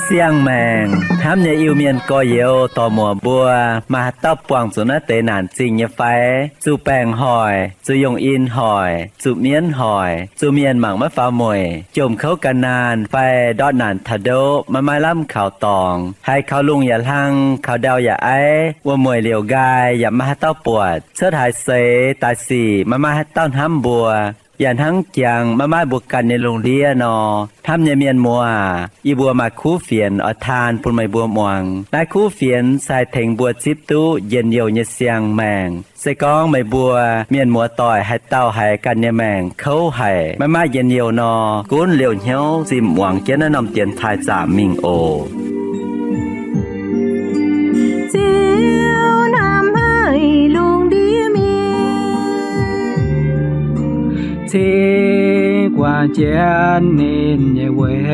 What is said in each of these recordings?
Siang-maengc hnamv nyei Iu-Mienh gorx-youz dorc-muoc mbuo, maaih haaix dauh buangh zuqc naaiv deix naanc zingh nyei fai? Zuqc baengc hoic, zuqc yongh in hoic, zuqc mienv hoic, zuqc mienh mangc maiv faaux mueic, jomc kouv gan naanh fai ndortv naanc taux ndoqv, maiv maaih lamh kaux dorngx, haiz kaux lungh yaac hlang, kaux ndau yaac aiv, wuom-mueic liouc nqaai yaac maiv maaih haaix dauh buatc, cuotv haaix seix daaih sic maiv maaih haaix dauh hnamv mbuo, yaac hnangv jangx maiv maaih mbuo ganh nyei lungh ndiev nor, hnamv nyei mienh muoz aac, yie mbuo maaih kuv fienx oix taan bun meih mbuo muangx. Naaiv kuv fienx se haih tengx mbuo zipv duqv njien-youh nyei siang-maengc. Se gorngv meih mbuo mienh muoz-doic haaix dauh haiz ganh nyei maengc kouv haic, maiv maaih njien-youh nor, gunv liouh hnyouv zinh muangx jienv naaiv norm dienx taaih zaamc mingh oc. Ziouv hnamv haic lungh ndiev mienh, cingx guangc jienv ninh nyei weic.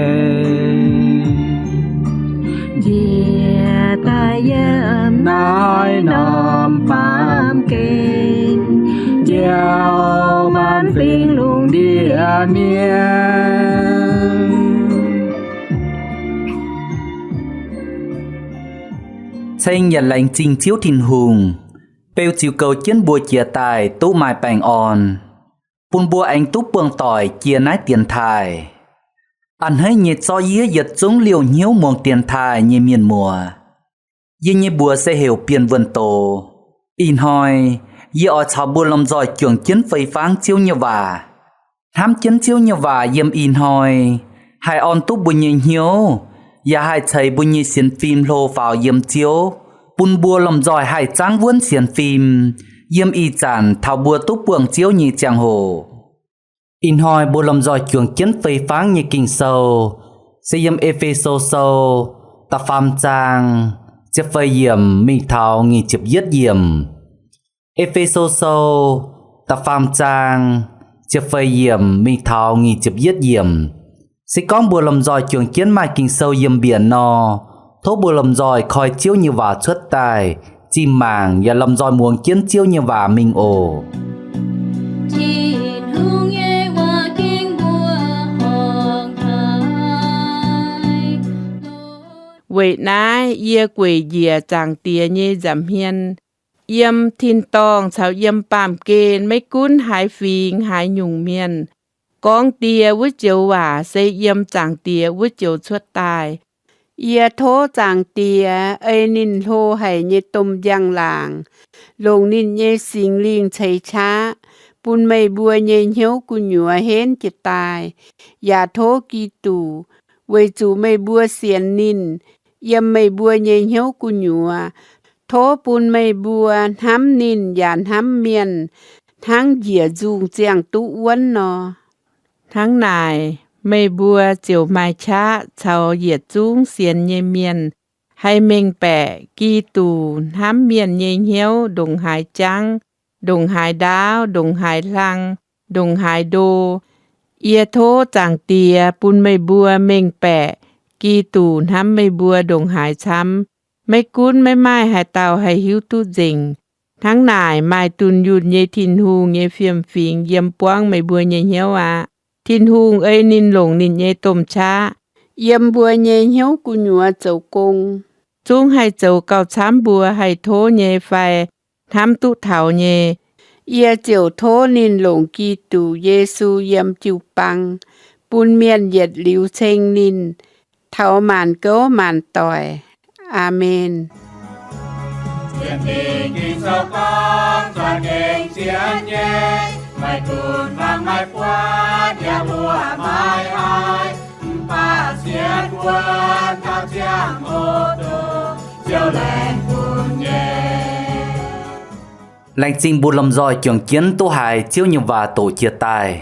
Njiec daaih yiem naaiv norm baamh gen, njoux maanc fingx lungh ndiev mienh. Ceng yaac laengz zingh Ziouv Tin-Hungh, beu ziux goux jienv mbuo jiex daaih duqv maaih baengh orn, bun mbuo aengx duqv buangh doic jiex naaiv dienx taaih. A'hneiv nyei zorqv yie yietc zungv liouh hnyouv muangx dienx taaih nyei mienh muoz. Yie nyei mbuox se heuc Bienh Wuonh Doz. Ih hnoi yie oix caux mbuo lomh nzoih juangc jienv fei fangv Ziouv nyei waac. Hnamv jienv Ziouv nyei waac yiem ih hnoi haih orn duqv mbuo nyei hnyouv, yaac haih ceix mbuo nyei sienx fim hlo faaux yiem Ziouv, bun mbuo lomh nzoih haih zaangv wuonv sienx fim yiem ih zanc taux mbuo duqv buangh Ziouv nyei ziangh hoc. Ih hnoi mbuo lomh nzoih juangc jienv fei fangv nyei Ging-Sou se yiem E^fe^so Sou da'faam zaang ziepc feix yiemc mingh taux nyic ziepc yietv yiemc. E^fe^so Sou da'faam zaang ziepc feix yiemc mingh taux nyic ziepc yietv yiemc. Se gorngv mbuo lomh nzoih juangc jienv maaih Ging-Sou yiem mbienc nor, tov mbuo lomh nzoih koi Ziouv nyei waac cuotv daaih, zinh mangc yaac lomh nzoih muangx jienv Ziouv nyei waac mingh oc. Weic naaiv yie gueic njiec Zaangc Diex nyei nza'hmien, yiem tin-dorngh caux yiem baamh gen, maiv gunv haaix fingx haaix nyungc mienh, gorngv die wuov joux waac se yiem Zaangc Diex wuov joux cuotv daaih. Yie tov Zaangc Diex ei ninh hlo haic nyei domh njang-laangc, longc ninh nyei Singx Lingh ceix qaqv, bun meih mbuo nyei hnyouv gu'nyuoz henv jiez daaih, yaac tov Giduc, weic zuqc meih mbuo sienx ninh, yiem meih mbuo nyei hnyouv gu'nyuoz. Tov bun meih mbuo hnamv ninh yaac hnamv mienh hnangv njiec nzungh ziangh duqv wuonv nor. Hnangv naaic, meih mbuo ziouc maaih qaqv caux yietc zungv sienx nyei mienh haih mengh baeqc Giduc hnamv mienh nyei hnyouv ndongc haaix jangv, ndongc haaix ndaauv, ndongc haaix hlang, ndongc haaix ndo. Yie tov Zaangc Diex bun meih mbuo mengh baeqc Giduc hnamv meih mbuo ndongc haaix camv. Maiv gunv maiv maaih haaix dauh haih hiuv duqv nzengc. Hnangv naaic, maaih dunh yunh nyei Tin-Hungh nyei fiem-fingx yiem buangv meih mbuo nyei hnyouv aqv. Tin-Hungh ei ninh longc ninh nyei domh qaqv yiem mbuo nyei hnyouv gu'nyuoz zoux gong, zungv haih zoux gauh camv mbuo haih tov nyei fai hnamv duqv taux nyei. Yie ziouc tov ninh longc Giduc Yesu yiem jiu-baang, bun mienh yietc liuz ceng ninh taux maanc gouv maanc doic. Aamen. Laengz zingh mbuo lomh nzoih juangc jienv duqv haiz Ziouv nyei waac doqc jiex daaih.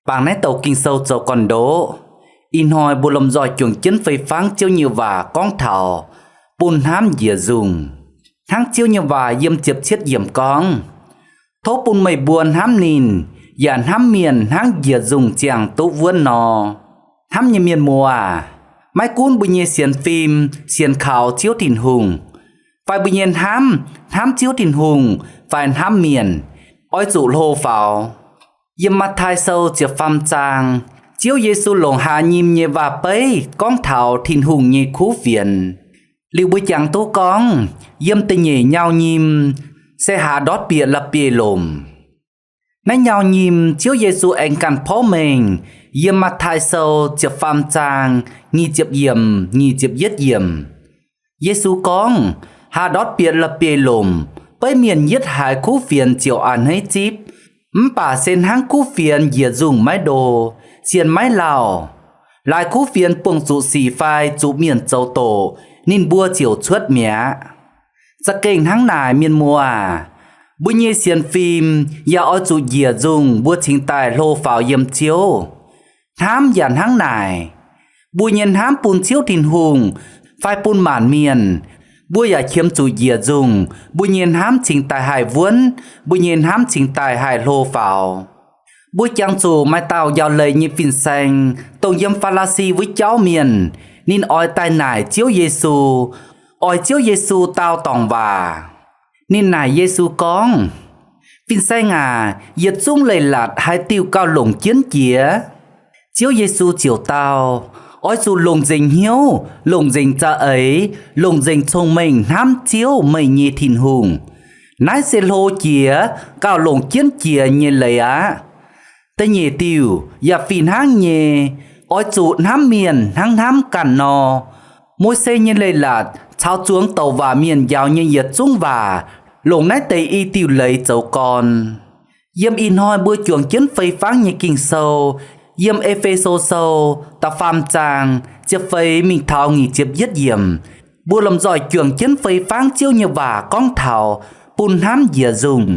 Bangc naaiv douc Ging-Sou zoux gorn-ndoqv, ih hnoi mbuo lomh nzoih juangc jienv fei fangv Ziouv nyei waac gorngv taux bun hnamv njiec nzungh. Hnangv Ziouv nyei waac yiem ziepc cietv yiemc gorngv, tov bun meih mbuo hnamv ninh yaac hnamv mienh hnangv njiec nzungh ziangh duqv wuonv nor. Hnamv nyei mienh muoz aac, Maiv gunv mbuo nyei sienx fim, sienx kaux Ziouv Tin-Hungh, fai mbuo nyei hnamv, hnamv Ziouv Tin-Hungh fai hnamv mienh, oix zuqc hlo faaux. Yiem Matv^taai Sou ziepc faam zaang, Ziouv Yesu longc haa nyim nyei waac-beiv gorngv taux Tin-Hungh nyei kuv fienx. Liuz mbuo jangx duqv gorngv, yiem da'nyeic nyau nyim se haaz ndortv bieqc la'bieiv-lomc. Naaiv nyau nyim Ziouv Yesu aengx ganh porv mengh yiem Matv^taai Sou ziepc faam zaang nyic ziepc yiemc, nyic ziepc yietv yiemc. Yesu gorngv, haaz ndortv bieqc la'bieiv-lomc, beiv mienh yietv haiz kuv fienx ziouc a'hneiv zipv. Mv baac se hnangv kuv fienx njiec nzungh maiv ndo, sienx maiv lauh. Laaix kuv fienx buangh zuqc sic fai zuqc mienh zoux doqc, ninh mbuo ziouc cuotv mi'aqv. Za'gengh hnangv naaic, mienh muoz aac, mbuo nyei sienx fim yaac oix zuqc njiec nzungh mbuo cingx daaih hlo faaux yiem Ziouv. Hnamv yaac hnangv naaic. Mbuo nyei hnamv bun Ziouv Tin-Hungh fai bun maanc mienh, mbuo yaac qiemx zuqc njiec nzungh mbuo nyei hnamv cingx daaih haih wuonv, mbuo nyei hnamv cingx daaih haih hlo faaux. Mbuo jangx zuqc maaih dauh njaaux leiz nyei fin-saeng, dongh yiem Faa^laa^si wuov jauv mienh. Ninh oix daaih naaic Ziouv Yesu, oix Ziouv Yesu dau dorngc waac. Ninh naaic Yesu gorngv, Fin-Saeng aac, yietc zungv leiz-latc haaix diuh gauh longc jienv jiex? Ziouv Yesu ziouc dau, Oix zuqc longc nzengc hnyouv, longc nzengc za'eix, longc nzengc cong-mengh hnamv Ziouv, meih nyei Tin-Hungh. Naaiv se hlo jiex, gauh longc jienv jiex nyei leiz aqv. Da'nyeic diuh yaac fih hnangv nyei, oix zuqc hnamv mienh hnangv hnamv ganh nor. Mose nyei Leiz-Latc caux zuangx douc waac mienh njaaux nyei yietc zungv waac longc naaiv deix i diuh leiz zoux gorn. Yiem ih hnoi mbuo juangc jienv fei fangv nyei Ging-Sou, yiem E^fe^so Sou da'faam zaang ziepc feix mingh taux nyic ziepc yietv yiemc, mbuo lomh nzoih juangc jienv fei fangv Ziouv nyei waac gorngv taux bun hnamv njiec nzungh.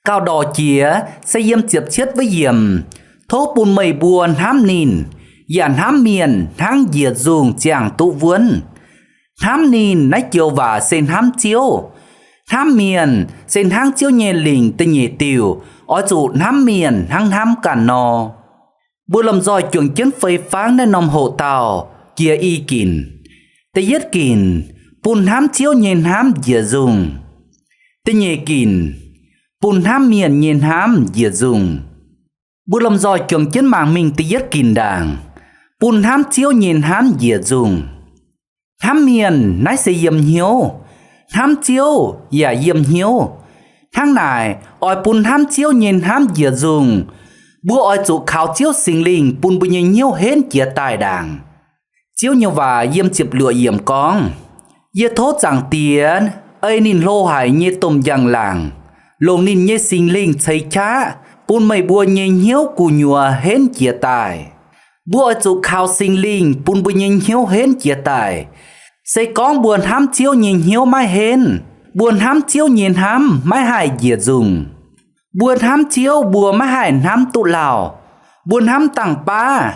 Gauh ndorqc jiex se yiem ziepc cietv wuov yiemc, Tov bun meih mbuo hnamv ninh, yaac hnamv mienh hnangv njiec nzungh ziangh duqv wuonv. Hnamv ninh naaiv joux waac se hnamv Ziouv. Hnamv mienh se hnangv Ziouv nyei lingc da'nyeic diuh, oix zuqc hnamv mienh hnangv hnamv ganh nor. Mbuo lomh nzoih juangc jienv fei fangv naaiv norm hoqc dauh jiex i ginc. Da'yietv ginc, bun hnamv Ziouv nyei hnamv njiec nzungh. Da'nyeic ginc, bun hnamv mienh nyei hnamv njiec nzungh. Mbuo lomh nzoih juangc jienv mangc mingh da'yietv ginc ndaangc, bun hnamv Ziouv nyei hnamv njiec nzungh. Hnamv mienh naaiv se yiem hnyouv, hnamv Ziouv yaac yiem hnyouv. Hnangv naaic, oix bun hnamv Ziouv nyei hnamv njiec nzungh, mbuo oix zuqc kaux Ziouv Singx Lingh bun mbuo nyei hnyouv henv jiez daaih ndaangc. Ziouv nyei waac yiem ziepc luoqc yiemc gorngv, Yie tov Zaangc Diex ei ninh hlo haic nyei domh njang-laangc, longc ninh nyei Singx Lingh ceix qaqv bun meih mbuo nyei hnyouv gu'nyuoz henv jiez daaih. Mbuo oix zuqc kaux Singx Lingh bun mbuo nyei hnyouv henv jiez daaih. Se gorngv mbuo hnamv Ziouv nyei hnyouv maiv henv, mbuo hnamv Ziouv nyei hnamv maiv haih njiec nzungh. Mbuo hnamv Ziouv mbuo maiv haih hnamv duqv lauh. Mbuo hnamv dangh baav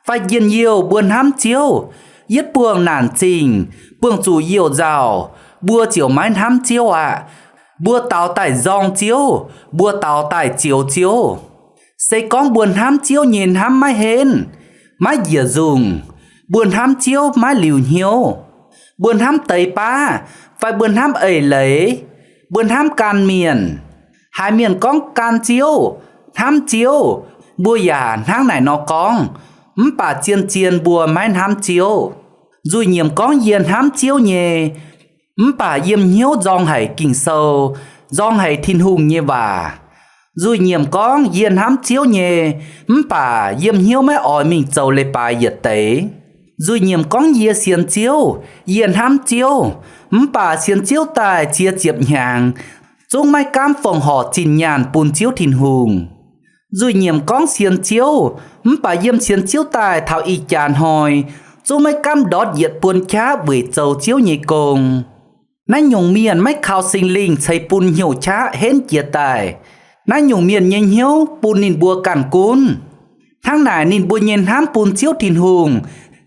fai njien-youh mbuo hnamv Ziouv, yietv buangh naanc zingh, buangh zuqc youh nzauh, mbuo ziouc maiv hnamv Ziouv aqv. Mbuo daux daaih nzorng Ziouv, mbuo daux daaih zioux Ziouv. Se gorngv mbuo hnamv Ziouv nyei hnamv maiv henv, maiv njiec nzungh, mbuo hnamv Ziouv maiv liuz hnyouv. Mbuo hnamv deix baav fai mbuo hnamv eix leiz, mbuo hnamv gan mienh. Haiz mienh gorngv gan Ziouv, hnamv Ziouv, mbuo yaac hnangv naaic nor gorngv, mv baac zien-zien mbuo maiv hnamv Ziouv. Nzuih nyiemc gorngv yie hnamv Ziouv nyei, mv baac yiem hnyouv nzorng haic Ging-Sou, nzorng haic Tin-Hungh nyei waac. Nzuih nyiemc gorngv yie hnamv Ziouv nyei, mv baac yiem hnyouv maiv oix mingh zoux leiz-baaix yietc deix. Nzuih nyiemc gorngv yie sienx Ziouv, yie hnamv Ziouv, mv baac sienx Ziouv daaih ziex ziepc hnyangx, zungv maiv gaamv fongc horc zinh nyaanh bun Ziouv Tin-Hungh. Nzuih nyiemc gorngv sienx Ziouv, mv baac yiem sienx Ziouv daaih taux ih jaax hnoi, zungv maiv gaamv ndortv yietc buon qaqv weic zoux Ziouv nyei gong. Naaiv nyungc mienh maiv kaux Singx Lingh ceix bun hnyouv qaqv henv jiez daaih. Naaiv nyungc mienh nyei hnyouv bun ninh mbuo ganh gunv. Hnangv naaic ninh mbuo nyei hnamv bun Ziouv Tin-Hungh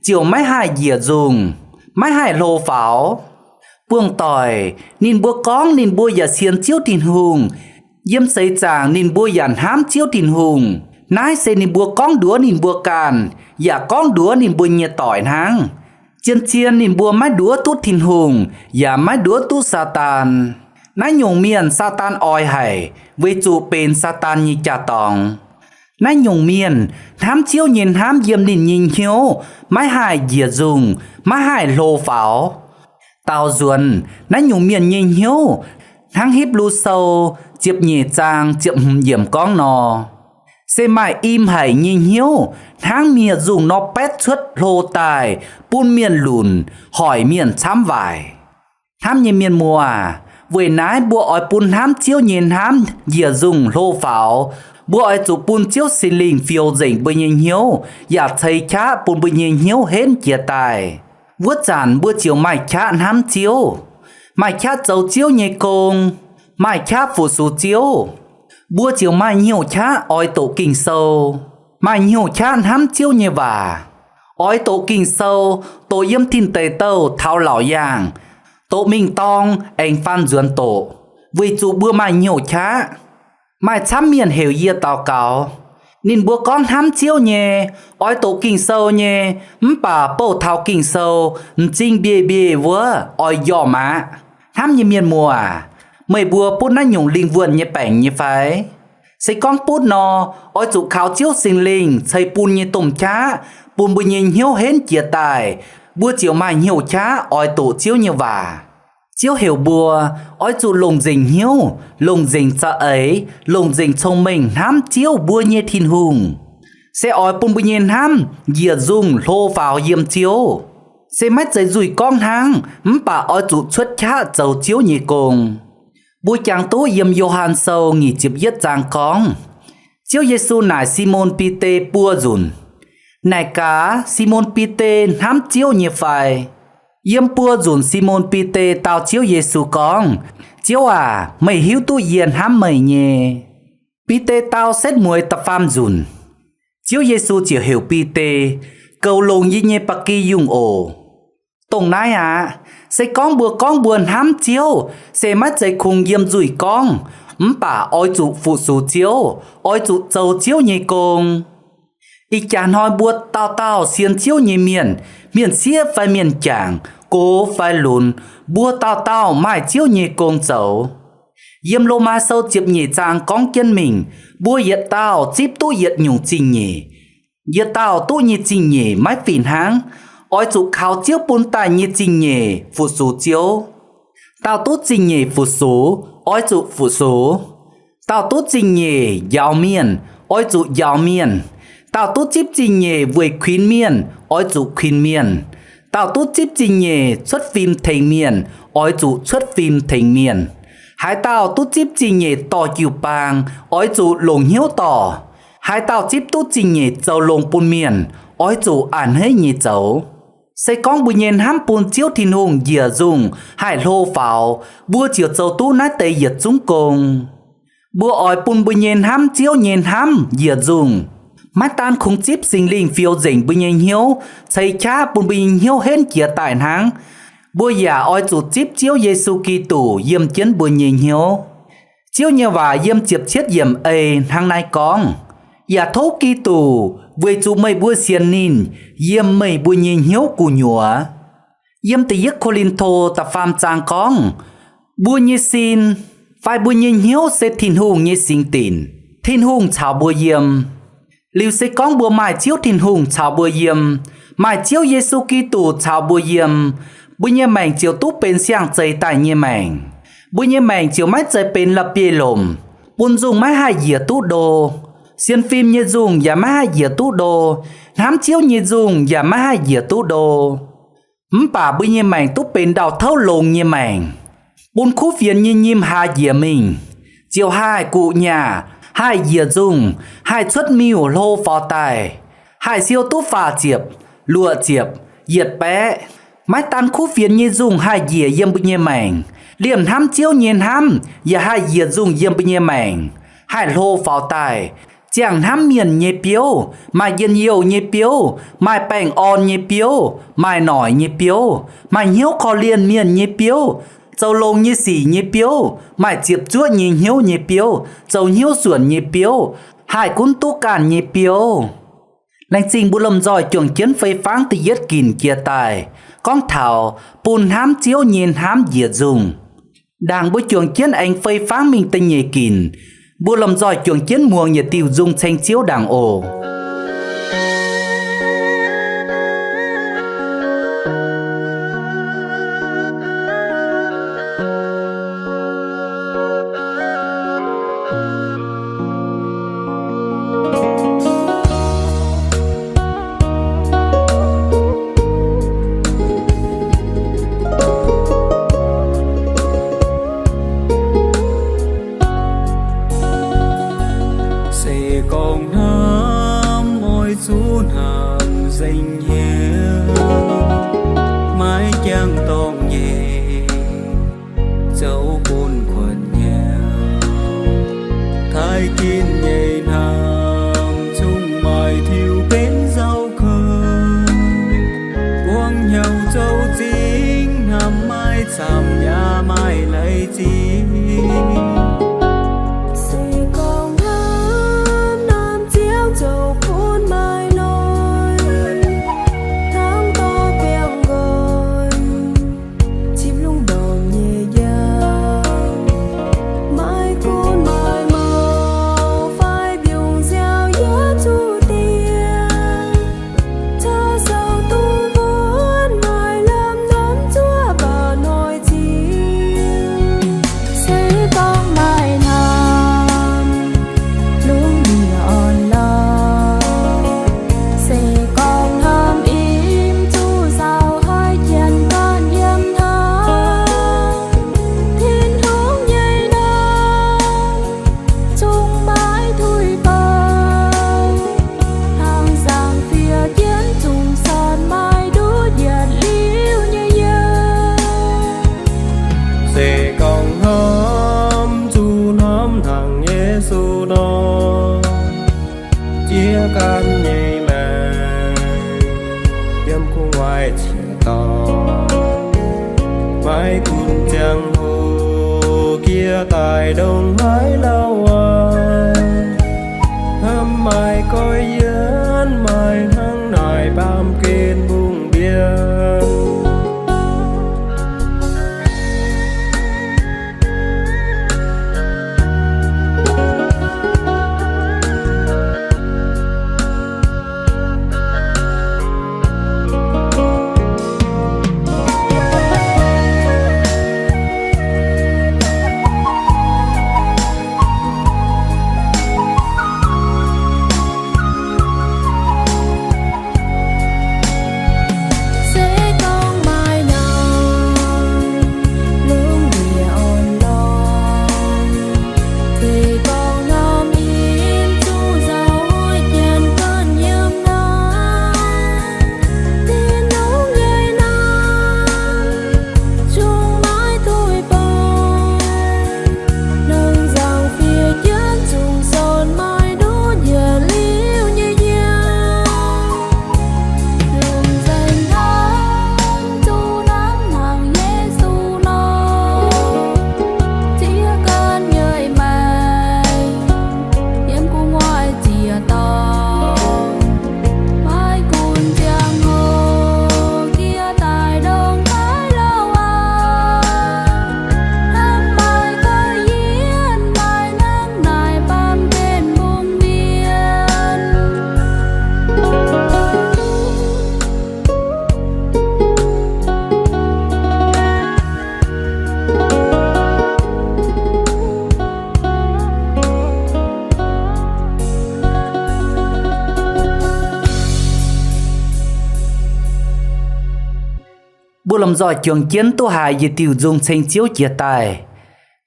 ziouc maiv haih njiec nzungh, maiv haih hlo faaux. Buangh doic, ninh mbuo gorngv ninh mbuo yaac sienx Ziouv Tin-Hungh, yiem seix zaangc ninh mbuo yaac hnamv Ziouv Tin-Hungh, Naaiv se ninh mbuo gorngv nduov ninh mbuo ganh, yaac gorngv nduov ninh mbuo nyei doic hnangv. Zien-zien ninh mbuo maiv nduov duqv Tin-Hungh, yaac maiv nduov duqv Saadaan. Naaiv nyungc mienh Saadaan oix haic, weic zuqc benx Saadaan nyei jaa-dorngx. Naaiv nyungc mienh hnamv Ziouv nyei hnamv yiem ninh nyei hnyouv maiv haih njiec nzungh, maiv haih hlo faaux. Daaux nzuonx naaiv nyungc mienh nyei hnyouv hnangv Hipv^lu Sou ziepc nyeic zaang ziepc hmz yiemc gorngv nor, se maaih im haic nyei hnyouv hnangv mieh nzungh nor baetv cuotv hlo daaih bun mienh lunc, hoic mienh camv waaic. Hnamv nyei mienh muoz aac, weic naaiv mbuo oix bun hnamv Ziouv nyei hnamv njiec nzungh hlo faaux. Mbuo oix zuqc bun Ziouv Singx Lingh fioux nzengc mbuo nyei hnyouv yaac ceix qaqv bun mbuo nyei hnyouv henv jiez daaih. Wuov zanc mbuo ziouc maaih qaqv hnamv Ziouv, maaih qaqv zoux Ziouv nyei gong, maaih qaqv fu-sux Ziouv. Mbuo ziouc maaih hnyouv qaqv oix doqc Ging-Sou, maaih hnyouv qaqv hnamv Ziouv nyei waac. Oix doqc Ging-Sou, doqc yiem tin deic douh taux laauc yaangh, doqc mingh dorng aengx faan nzuonx doqc, weic zuqc mbuo maaih hnyouv qaqv. Maaih camv mienh heuc yie daux gaux. Ninh mbuo gorngv hnamv Ziouv nyei, oix doqc Ging-Sou nyei, mv baac bouh taux Ging-Sou m'zing mbieiv-mbieiv wuov oix njormh aqv. Hnamv nyei mienh muoz aac, meih mbuo butv naaiv nyungc lingh wuonh nyei baengc nyei fai? Se gorngv butv nor, oix zuqc kaux Ziouv Singx Lingh ceix bun nyei domh qaqv bun mbuo nyei hnyouv henv jiez daaih, mbuo ziouc maaih hnyouv qaqv oix doqc Ziouv nyei waac. Ziouv heuc mbuo oix zuqc longc nzengc hnyouv, longc nzengc za'eix, longc nzengc cong-mengh hnamv Ziouv mbuo nyei Tin-Hungh. Se oix bun mbuo nyei hnamv njiec nzungh hlo faaux yiem Ziouv. Se maiv zeiz nzuih gorngv hnangv, mv baac oix zuqc cuotv qaqv zoux Ziouv nyei gong. Mbuo jangx duqv yiem Yo^han Sou nyic ziepc yietv zaang gorngv, Ziouv Yesu naaic Simon Bide buo nzunc, naaic gaax Simon Bide hnamv Ziouv nyei fai. Yiem buo nzunc Simon Bide dau Ziouv Yesu gorngv, Ziouv aac, meih hiuv duqv yie hnamv meih nyei. Bide dau setv mueiz da'faam nzunc. Ziouv Yesu ziouc heuc Bide, Goux longx yie nyei ba'gi yungh oc. Dongh naaiv aqv. Se gorngv mbuo gorngv mbuo hnamv Ziouv, se maiv zeiz kungx yiem nzuih gorngv, mv baac oix zuqc fu-sux Ziouv, oix zuqc zoux Ziouv nyei gong. Ih jaax hnoi mbuo dauh dauh sienx Ziouv nyei mienh, mienh sieqv fai mienh jangc, gox fai lunx, mbuo dauh dauh maaih Ziouv nyei gong zoux. Yiem Lomaa Sou ziepc nyeic zaang gorngv jienv mingh, mbuo yietc dauh zipv duqv yietc nyungc zingh nyeic. Yietc dauh duqv nyei zingh nyeic maiv fih hnangv. Oix zuqc kaux Ziouv bun daaih nyei zingh nyeic fu-sux Ziouv. Dauh duqv zingh nyeic fu-sux, oix zuqc fu-sux. Dauh duqv zingh nyeic njaaux mienh, oix zuqc njaaux mienh. Dauh duqv zipv zingh nyeic weic kuinx mienh, oix zuqc kuinx mienh. Dauh duqv zipv zingh nyeic cuotv fim tengx mienh, oix zuqc cuotv fim tengx mienh. Haaix dauh duqv zipv zingh nyeic dorh jiu-baang, oix zuqc longc hnyouv dorh. Haaix dauh zipv duqv zingh nyeic zoux longx bun mienh, oix zuqc a'hneiv nyei zoux. Se gorngv mbuo nyei hnamv bun Ziouv Tin-Hungh njiec nzungh haih hlo faaux, mbuo ziouc zoux duqv naaiv deix yietc zungv gong. Mbuo oix bun mbuo nyei hnamv Ziouv nyei hnamv njiec nzungh. Maiv daan kungx zipv Singx Lingh fioux nzengc mbuo nyei hnyouv, ceix qaqv bun mbuo nyei hnyouv henv jiez daaih hnangv, mbuo yaac oix zuqc zipv Ziouv Yesu Giduc yiem jienv mbuo nyei hnyouv. Ziouv nyei waac yiem ziepc cietv yiemc ei hnangv naaiv gorngv, Yaac tov Giduc, weic zuqc meih mbuo sienx ninh, yiem meih mbuo nyei hnyouv gu'nyuoz. Yiem da'yietv Ko^lin^to da'faam zaang gorngv, Mbuo nyei sin fai mbuo nyei hnyouv se Tin-Hungh nyei singx dinc. Tin-Hungh caux mbuo yiem. Liuz se gorngv mbuo maaih Ziouv Tin-Hungh caux mbuo yiem, maaih Ziouv Yesu Giduc caux mbuo yiem, mbuo nyei maengc ziouc duqv benx siang-zeix daaih nyei maengc. Mbuo nyei maengc ziouc maiv zeiz benx la'bieiv-lomc, bun nzungh maiv haih njiec duqv ndo. Sienx fim nyei nzungh yaac maiv haih njiec duqv ndo. Hnamv Ziouv nyei nzungh yaac maiv haih njiec duqv ndo. Mv baac mbuo nyei maengc duqv benx ndau-touv longx nyei maengc, bun kuv fienx nyei nyim hlaax njiec mingh, ziouc haih guqc nyaah, haih njiec nzungh, haih cuotv miuc-hlo faaux daaih, haih siou duqv faah ziepc, luoqc ziepc, yietc baeqv. Maiv daan kuv fienx nyei nzungh haih njiec yiem mbuo nyei maengc, liemh hnamv Ziouv nyei hnamv yaac haih njiec nzungh yiem mbuo nyei maengc, haih hlo faaux daaih, ziangh hnamv mienh nyei biouv, maaih njien-youh nyei biouv, maaih baengh orn nyei biouv, maaih noic nyei biouv, maaih hnyouv korv-lienh mienh nyei biouv, zoux longx nyei sic nyei biouv, maaih ziepc zuoqv nyei hnyouv nyei biouv, zoux hnyouv suonc nyei biouv, haih gunv duqv ganh nyei biouv. Laengz zingh mbuo lomh nzoih juangc jienv fei fangv da'yietv ginc jiex daaih, gorngv taux bun hnamv Ziouv nyei hnamv njiec nzungh. Ndaangc mbuo juangc jienv aengx fei fangv mingh da'nyeic ginc, mbuo lomh nzoih juangc jienv muangx yietc diuh nzung ceng Ziouv ndaangc oc. Se gorngv hnamv oix zuqc hnamv nzengc hnyouv, maiv jangx dorngh nyei, zoux bun kuonx hnyouv. Taaih ginv nyei hnamv zungv maaih tiux benx nzauh kouv. Buangv hnyouv zoux zingv hnamv maiv camv yaac maaih leiz zingh. Se gorngv hnamv, hnamv Ziouv zoux bun maaih noic, hnangv dorh biangh nqoi zipv lungh ndorm nyei njang. Maiv gunv maaih mouc fai mbiungc nziaaux yiem zuqc diex, caux sou duqv wuonv maaih lamh norm zuov baac noic zingh. Se gorngv maaih hnamv, lungh ndiev orn-lorqc. Se gorngv hnamv im zuqc saau haih janx ganh yiem hnangv. Tin-Hungh nyei norm zungv maiv tuix bouh, hnangv nzangc fiev jienv zungv sorn maaih nduov yietc liuz nyei yiem. Se gorngv hnamv zuqc hnamv hnangv Yesu nor, jiex ganh nyei maengc yiem gu'nguaaic ziex dorngx, maiv gunv ziangh hoc jiex daaih ndongc haaix lauh waac, hnamv maaih goiv yienv maaih hnangv naaic baamh gen mbungv mbienv. Se gorngv maaih hnamv, lungh ndiev orn-lorqc. Se gorngv hnamv im zuqc nzauh hoic janx ganh yiem hnangv. Tin-Hungh nyei norm zungv maiv tuix bouh, hnangv nzangc fiev jienv zungv sorn maaih nduov yietc liuz nyei yiem. Lungh nzengc hnamv zuqc hnamv hnangv Yesu nor, jiex ganh nyei maengc yiem gu'nguaaic ziex dorngx, maiv gunv ziangh hoc jiex daaih ndongc haaix lauh waac, hnamv maaih goiv yienv maaih hnangv naaic baamh gen mbungv mbienv. Mbuo lomh nzoih juangc jienv duqv haiz yietc diuh nzung ceng Ziouv jiex daaih.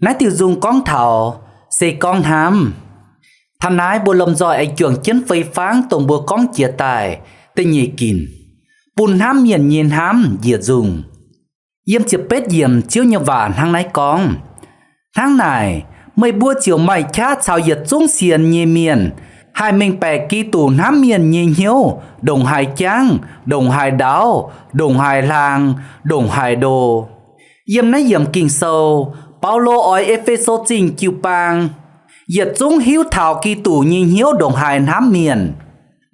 Naaiv diuh nzung gorngv taux se gorngv hnamv. Taux naaiv mbuo lomh nzoih aengx juangc jienv fei fangv dongh mbuo gorngv jiex daaih da'nyeic ginc, bun hnamv mienh nyei hnamv njiec nzungh. Yiem ziepc betv yiemc Ziouv nyei waac hnangv naaiv gorngv, hnangv naaic, meih mbuo ziouc maaih qaqv caux yietc zungv sienx nyei mienh haih mengh baeqc Giduc hnamv mienh nyei hnyouv ndongc haaix jangv, ndongc haaix ndaauv, ndongc haaix hlaang, ndongc haaix ndo. Yiem naaiv yiemc Ging-Sou, Baulo oix E^fe^so Zingh jiu-baang Yietc zungv hiuv taux Giduc nyei hnyouv ndongc haaix hnamv mienh.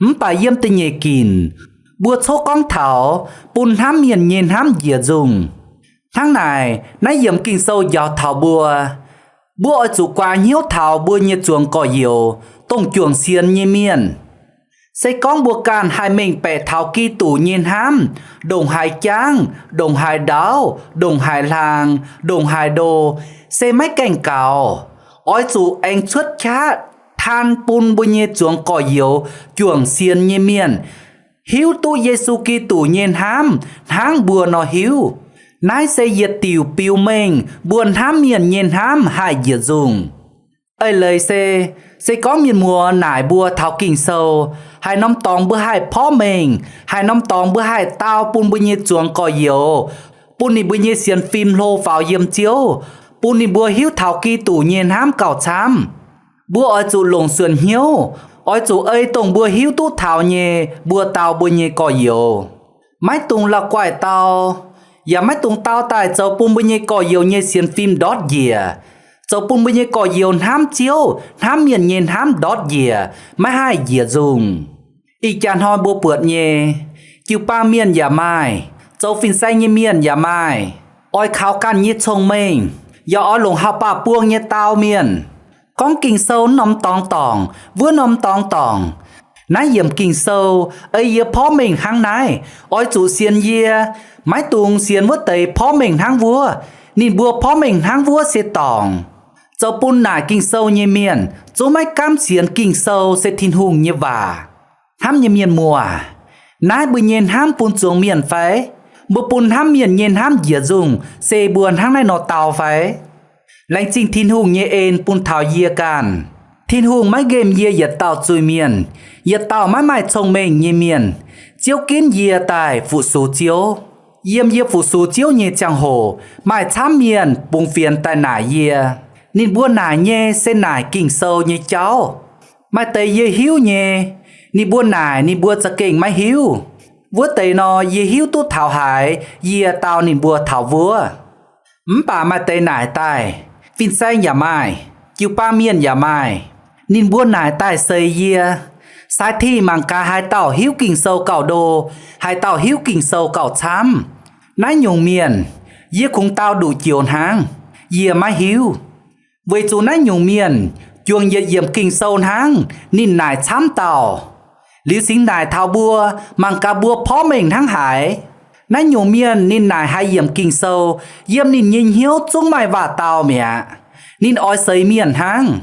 Mv baac yiem da'nyeic ginc, mbuo coqv gorngv taux bun hnamv mienh nyei hnamv njiec nzungh. Hnangv naaic, naaiv yiemc Ging-Sou njaaux taux mbuo, mbuo oix zuqc guaax hnyouv taux mbuo nyei zuangx gorx-youz, dongh juangc sienx nyei mienh. Se gorngv mbuo ganh haih mengh baeqc taux Giduc nyei hnamv ndongc haaix jangv, ndongc haaix ndaauv, ndongc haaix hlaang, ndongc haaix ndo, se maiv gaengh gaux. Oix zuqc aengx cuotv qaqv taan bun mbuo nyei zuangx gorx-youz, juangc sienx nyei mienh, hiuv duqv Yesu Giduc nyei hnamv hnangv mbuo nor hiuv. Naaiv se yietc diuc biux mengh mbuo hnamv mienh nyei hnamv haih njiec nzungh. Eix leiz se, se gorngv mienh muoz naaic mbuo taux Ging-Sou, haaix norm dorngx mbuo haih porv mengh, haaix norm dorngx mbuo haih dau bun mbuo nyei zuangx gorx-youz, bun ninh mbuo nyei sienx fim hlo faaux yiem Ziouv, bun ninh mbuo hiuv taux Giduc nyei hnamv gauh camv, mbuo oix zuqc longc suonc hnyouv, oix zuqc ei dongh mbuo hiuv duqv taux nyei mbuo dau mbuo nyei gorx-youz. Maiv dungx la'guaih dau, yaac maiv dungx dau daaih zoux bun mbuo nyei gorx-youz nyei sienx fim ndortv njiec, zoux bun mbuo nyei gorx-youz hnamv Ziouv, hnamv mienh nyei hnamv ndortv njiec, maiv haih njiec nzungh. Ih jaax hnoi mbuo buatc nyei, jiu-baang mienh yaac maaih, zoux fin-saeng nyei mienh yaac maaih, oix kaux ganh nyei cong-mengh, yaac oix longc haaix baac buang nyei dau mienh, gorngv Ging-Sou norm dorngx dorngc, wuov norm dorngx dorngc. Naaiv yiemc Ging-Sou ei yie porv mengh hnangv naaiv, oix zuqc sienx yie, maiv dungx sienx wuov deix porv mengh hnangv wuov. Ninh mbuo porv mengh hnangv wuov se dorngc. Zoux bun naaic Ging-Sou nyei mienh zungv maiv gaamv sienx Ging-Sou se Tin-Hungh nyei waac. Hnamv nyei mienh muoz, naaiv mbuo nyei hnamv bun zuangx mienh fai? Mbuo bun hnamv mienh nyei hnamv njiec nzungh se mbuo hnangv naaiv nor dau fai? Laengz zingh Tin-Hungh nyei en bun taux yie ganh. Tin-Hungh maiv nqemh yie yietc dauh zuiz-mienh, yietc dauh maiv maaih cong-mengh nyei mienh. Ziouv ginv yie daaih fu-sux Ziouv. Yiem yie fu-sux Ziouv nyei ziangh hoc, maaih camv mienh bungx fienx daaih naaic yie. Ninh mbuo naaic nyei se naaic Ging-Sou nyei jauv. Maaih deix yie hiuv nyei, ninh mbuo naaic ninh mbuo za'gengh maiv hiuv. Wuov deix nor, yie hiuv duqv taux haaix, yie dau ninh mbuo taux wuov. Mv baac maaih deix naaic daaih, fin-saeng yaac maaih, jiu-baang mienh yaac maaih. Ninh mbuo naaic daaih seix yie, Sai Ti mangc gaax haaix dauh hiuv Ging-Sou gauh ndo, haaix dauh hiuv Ging-Sou gauh camv. Naaiv nyungc mienh, yie kungx dau nduqc joux hnangv, yie maiv hiuv. Weic zuqc naaiv nyungc mienh juangc yietc yiemc Ging-Sou hnangv, ninh naaic camv dauh. Liuz singx naaic taux mbuo, mangc gaax mbuo porv mengh hnangv haaix. Naaiv nyungc mienh ninh naaic haaix yiemc Ging-Sou, yiem ninh nyei hnyouv zungv maaih waac-dau mi'aqv. Ninh oix seix mienh hnangv.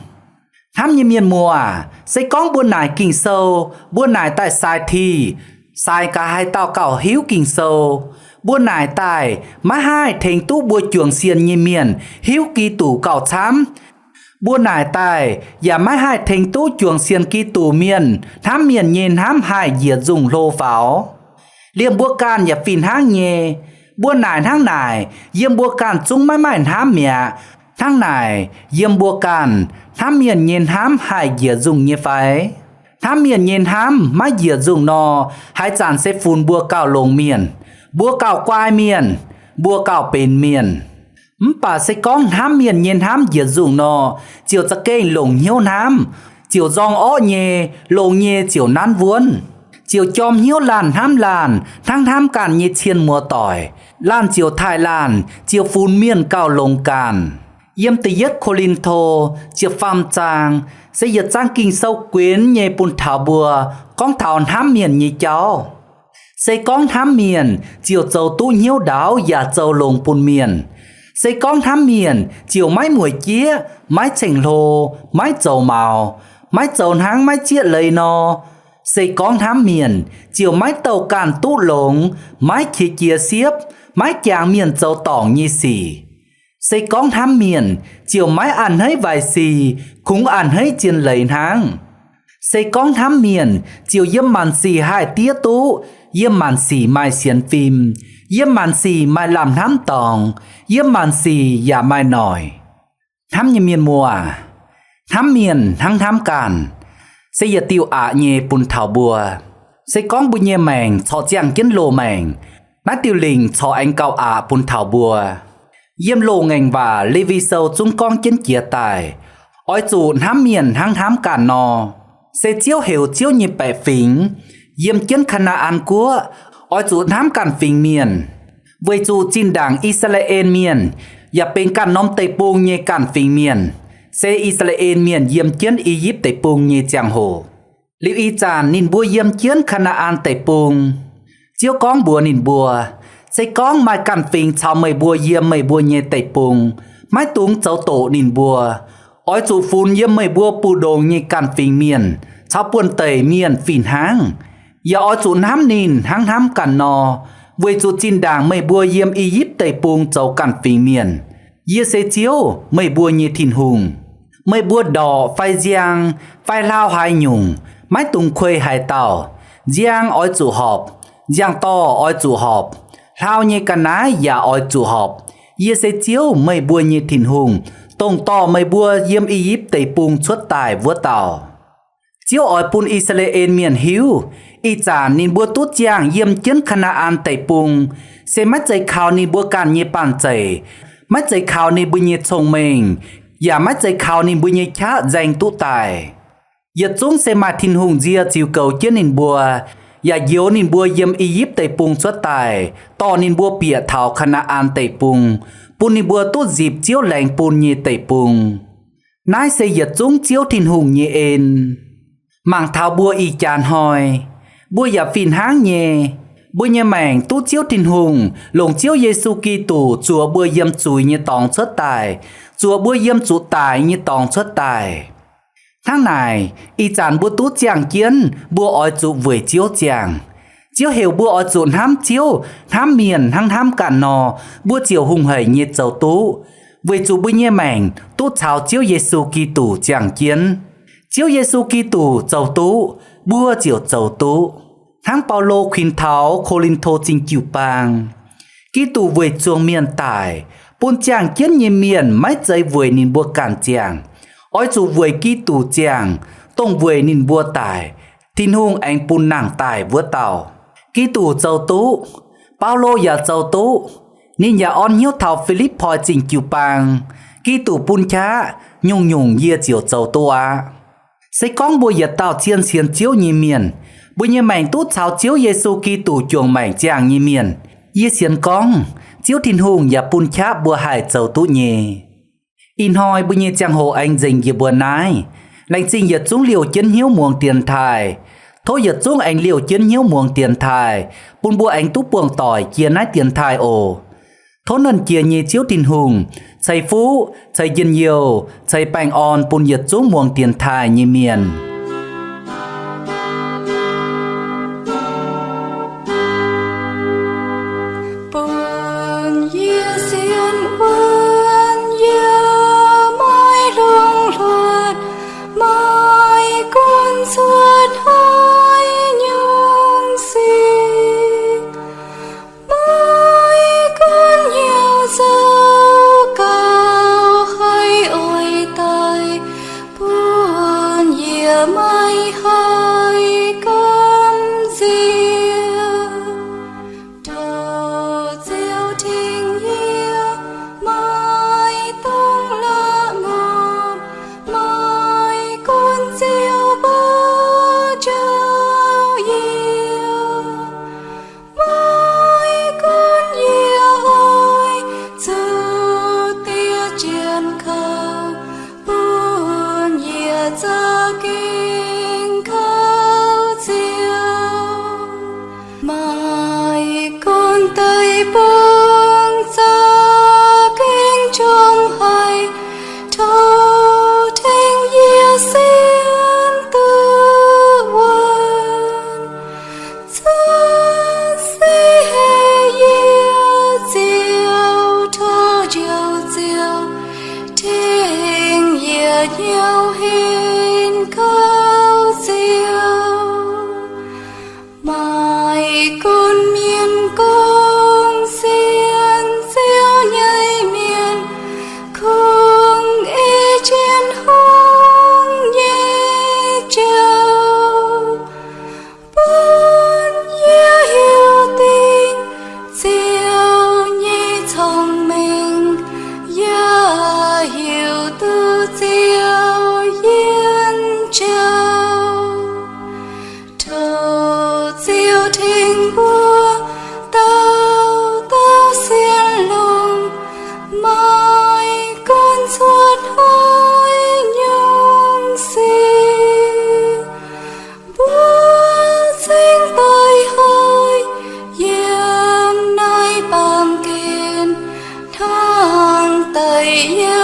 Hnamv nyei mienh muoz, se gorngv mbuo naaic Ging-Sou, mbuo naaic daaih Sai Ti, sai gaax haaix dauh gauh hiuv Ging-Sou, mbuo naaic daaih maiv haih tengx duqv mbuo juangc sienx nyei mienh hiuv Giduc gauh camv. Mbuo naaic daaih yaac maiv haih tengx duqv juangc sienx Giduc mienh hnamv mienh nyei hnamv haih njiec nzungh hlo faaux. Liemh mbuo ganh yaac fih hnangv nyei. Mbuo naaic hnangv naaic, yiem mbuo ganh zungv maiv maaih hnamv mi'aqv. Hnangv naaic, yiem mbuo ganh, hnamv mienh nyei hnamv haih njiec nzungh nyei fai? Hnamv mienh nyei hnamv maiv njiec nzungh nor, haaix zanc se funx mbuo gauh longx mienh, mbuo gauh guai mienh, mbuo gauh benx mienh. Mv baac se gorngv hnamv mienh nyei hnamv njiec nzungh nor, ziouc za'gengh longc hnyouv hnamv, ziouc nzorng orqv nyei, longx nyei ziouc nanv wuonv, ziouc jorm hnyouv laanh hnamv laanh hnangv hnamv ganh nyei cien muoz-doic. Laanh ziouc taaih laanh, ziouc funx mienh gauh longx ganh. Yiem da'yietv Ko^lin^to ziepc faam zaang se yietc zaang Ging-Sou guenx nyei bun taux mbuo gorngv taux hnamv mienh nyei jauv. Se gorngv hnamv mienh, ziouc zoux duqv hnyouv ndaauv yaac zoux longx bun mienh. Se gorngv hnamv mienh, ziouc maiv mueic jieqv, maiv ceng-hlo, maiv zoux maux, maiv zoux hnangv maiv zieqv leiz nor. Se gorngv hnamv mienh, ziouc maiv douh ganh duqv longx, maiv qiex jiez siepv, maiv jangx mienh zoux dorngc nyei sic. Se gorngv hnamv mienh, ziouc maiv a'hneiv waaic sic, kungx a'hneiv zien leiz hnangv. Se gorngv hnamv mienh, ziouc yiem maanc sic haih diev duqv, yiem maanc sic maaih sienx fim, yiem maanc sic maaih lamh hnamv dorngx, yiem maanc sic yaac maaih noic. Hnamv nyei mienh muoz, hnamv mienh hnangv hnamv ganh, se yietc diuh aqc nyei bun taux mbuo. Se gorngv mbuo nyei maengc corc ziangh jienv loz-maengc, naaiv diuh lingc corc aengx gauh aqc bun taux mbuo. Yiem Loz-Ngaengc Waac Lewi Sou zungv gorngv jienv jiex daaih, Oix zuqc hnamv mienh hnangv hnamv ganh nor. Se Ziouv heuc Ziouv nyei baeqc fingx yiem jienv Kaa^naa^an Guoqv oix zuqc hnamv ganh fingx mienh, weic zuqc zinh ndaangc I^saa^laa^en Mienh yaac benx ganh norm deic-bung nyei ganh fingx mienh, se I^saa^laa^en Mienh yiem jienv I^yipv Deic-Bung nyei ziangh hoc. Liuz ih zanc ninh mbuo yiem jienv Kaa^naa^an Deic-Bung. Ziouv gorngv mbuox ninh mbuo, Se gorngv maaih ganh fingx caux meih mbuo yiem meih mbuo nyei deic-bung, maiv dungx zoux doqc ninh mbuo. Oix zuqc funx yiem meih mbuo mbu'ndongx nyei ganh fingx mienh caux buonv-deic mienh fih hnangv. Yaac oix zuqc hnamv ninh hnangv hnamv ganh nor, weic zuqc zinh ndaangc meih mbuo yiem I^yipv Deic-Bung zoux ganh fingx mienh. Yie se Ziouv, meih mbuo nyei Tin-Hungh. Meih mbuo ndorqc fai nziang fai hlau haaix nyungc, maiv dungx kuei haaix dauh. Nziang oix zuqc horpc, nziang-dorh oix zuqc horpc, hlau nyei ga'naaiv yaac oix zuqc horpc. Yie se Ziouv, meih mbuo nyei Tin-Hungh, dongh dorh meih mbuo yiem I^yipv Deic-Bung cuotv daaih wuov dauh. Ziouv oix bun I^saa^laa^en Mienh hiuv, ih zanc ninh mbuo duqv ziangh yiem jienv Kaa^naa^an Deic-Bung, se maiv zeiz kaux ninh mbuo ganh nyei banh zeic, maiv zeiz kaux ninh mbuo nyei cong-mengh, yaac maiv zeiz kaux ninh mbuo nyei qaqv nzaeng duqv daaih. Yietc zungv se maaih Tin-Hungh nzie ziux goux jienv ninh mbuo, yaac njoux ninh mbuo yiem I^yipv Deic-Bung cuotv daaih, dorh ninh mbuo bieqc taux Kaa^naa^an Deic-Bung, bun ninh mbuo duqv nzipc Ziouv laengz bun nyei deic-bung. Naaiv se yietc zungv Ziouv Tin-Hungh nyei en. Mangc taux mbuo ih jaax hnoi, mbuo yaac fih hnangv nyei. Mbuo nyei maengc duqv Ziouv Tin-Hungh longc Ziouv Yesu Giduc zuoqc mbuo yiem zuiz nyei dorngx cuotv daaih, zuoqc mbuo yiem zuqc daic nyei dorngx cuotv daaih. Hnangv naaic, ih zanc mbuo duqv ziangh jienv, mbuo oix zuqc weic Ziouv ziangh. Ziouv heuc mbuo oix zuqc hnamv Ziouv hnamv mienh hnangv hnamv ganh nor, mbuo ziouc hungh haic nyei zoux duqv, weic zuqc mbuo nyei maengc duqv caux Ziouv Yesu Giduc ziangh jienv. Ziouv Yesu Giduc zoux duqv, mbuo ziouc zoux duqv. Hnangv Baulo kuinx taux Ko^lin^to Zingh Jiu-Baang, Giduc weic zuangx mienh daic, bun ziangh jienv nyei mienh maiv zeiz weic ninh mbuo ganh ziangh. Oix zuqc weic Giduc ziangh, dongh weic ninh mbuo daic, Tin-Hungh aengx bun nangh daaih wuov dauh. Giduc zoux duqv. Baulo yaac zoux duqv. Ninh yaac orn hnyouv taux Fi^lipv^poi Zingh Jiu-Baang, Giduc bun qaqv nyungc-nyungc yie ziouc zoux duqv aqv. Se gorngv mbuo yietc dauh zien sienx Ziouv nyei mienh, mbuo nyei maengc duqv caux Ziouv Yesu Giduc juangc maengc ziangh nyei mienh, yie sienx gorngv Ziouv Tin-Hungh yaac bun qaqv mbuo haih zoux duqv nyei. Ih hnoi mbuo nyei ziangh hoc aengx nzengc yie mbuo naaiv. Laengz zingh yietc zungv liouh jienv hnyouv muangx dienx taaih. Tov yietc zungv aengx liouh jienv hnyouv muangx dienx taaih, bun mbuo aengx duqv buangh doic jiex naaiv dienx taaih oc. Tov Nernh Jiex nyei Ziouv Tin-Hungh ceix fuqv, ceix njien-youh, ceix baengh orn bun yietc zungv muangx dienx taaih nyei mienh. Bun yie sienx wuonv yie maiv longc hluotv, maiv gunv cuotv haaix nyungc sic, maiv gunv hnyouv zoux gaux haiz oix daic, bun yie maiv haih gamh nziex. Tov Ziouv tengx yie, Yie